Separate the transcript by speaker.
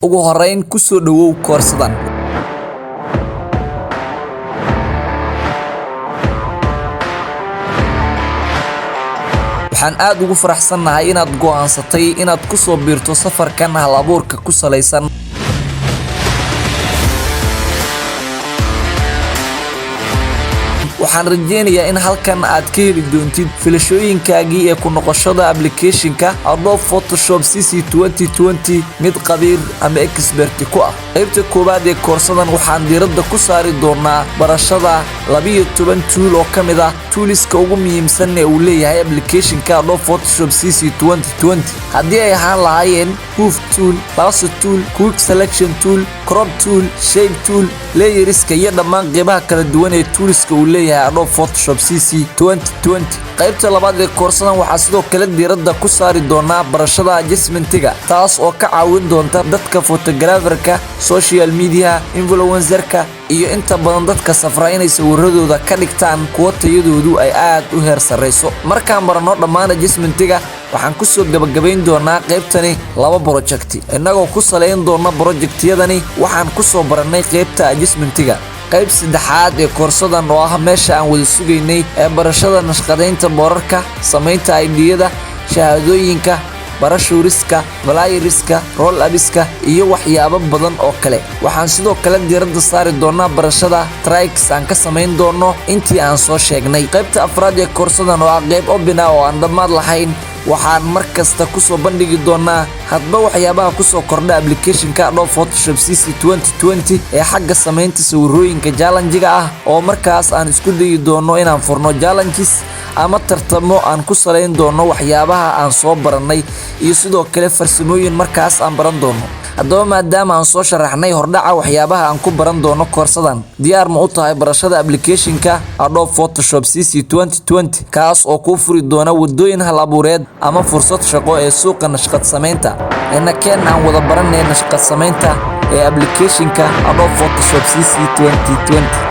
Speaker 1: Ugu horreyn, ku soo dhawow koorsadan. Waxaan aad ugu faraxsannahay inaad go'aansatay inaad ku soo biirto safarkan hal-abuurka ku salaysan. Waxaan rajeynayaa in halkan aad ka heli doontid filashooyinkaagii ee ku noqoshada application-ka Adobe Photoshop CC 2020 mid khabiir ama expert ku ah. Qaybta koowaad ee koorsadan waxaan diiradda ku saari doonaa barashada 12 tool oo ka mid ah toolska ugu muhiimsan ee uu leeyahay application-ka Adobe Photoshop CC 2020. Haddii ay ahaan lahaayeen Move tool, Lasso tool, Quick Selection tool, Crop tool, Shape tool, Layerska iyo dhammaan qeybaha kala duwan ee toolska uu leeyahay Adobe Photoshop CC 2020. Qaybta labaad ee koorsadan waxaa sidoo kale diiradda ku saari doonaa barashada adjustment-ga, taas oo ka caawin doonta dadka photographer-ka, social media influencer-ka iyo inta badan dadka safra inay sawiradooda ka dhigtaan kuwo tayadoodu ay aad u heer sarreyso. Markaan baranno dhammaan adjustment-ga, waxaan ku soo gabagabayn doonaa qaybtani laba project, innagoo ku salayn doona project-yadani waxaan ku soo barannay qaybta adjustment-ga. Qayb saddexaad ee koorsadan oo ah meesha aan wada sugaynay ee barashada nashqadeynta boorarka, samaynta ID-yada, shahaadooyinka, brochures-ka, flyers-ka, roll-ups-ka iyo waxyaabo badan oo kale. Waxaan sidoo kale diiradda saari doonaa barashada tricks aan ka samayn doono intii aan soo sheegnay. Qaybta afraad ee koorsadan oo ah qayb open ah oo aan dhammaad lahayn, waxaan mar kasta ku soo bandhigi doonaa hadba waxyaabaha ku soo kordha application-ka Adobe Photoshop CC 2020 ee xagga samaynta sawirooyinka challenge-ga ah, oo markaas aan isku dayi doono inaan furno challenges ama tartamo aan ku salayn doono waxyaabaha aan soo barannay iyo sidoo kale farsamooyin markaas aan baran doono. Haddaba, maadaama aan soo sharaxnay hordhaca waxyaabaha aan ku baran doono koorsadan, diyaar ma u tahay barashada application-ka Adobe Photoshop CC 2020, kaas oo kuu furi doona wadooyin hal abuureed ama fursad shaqo ee suuqa nashqad samaynta? Inakeen aan wada baranay nashqad samaynta ee application-ka Adobe Photoshop CC 2020.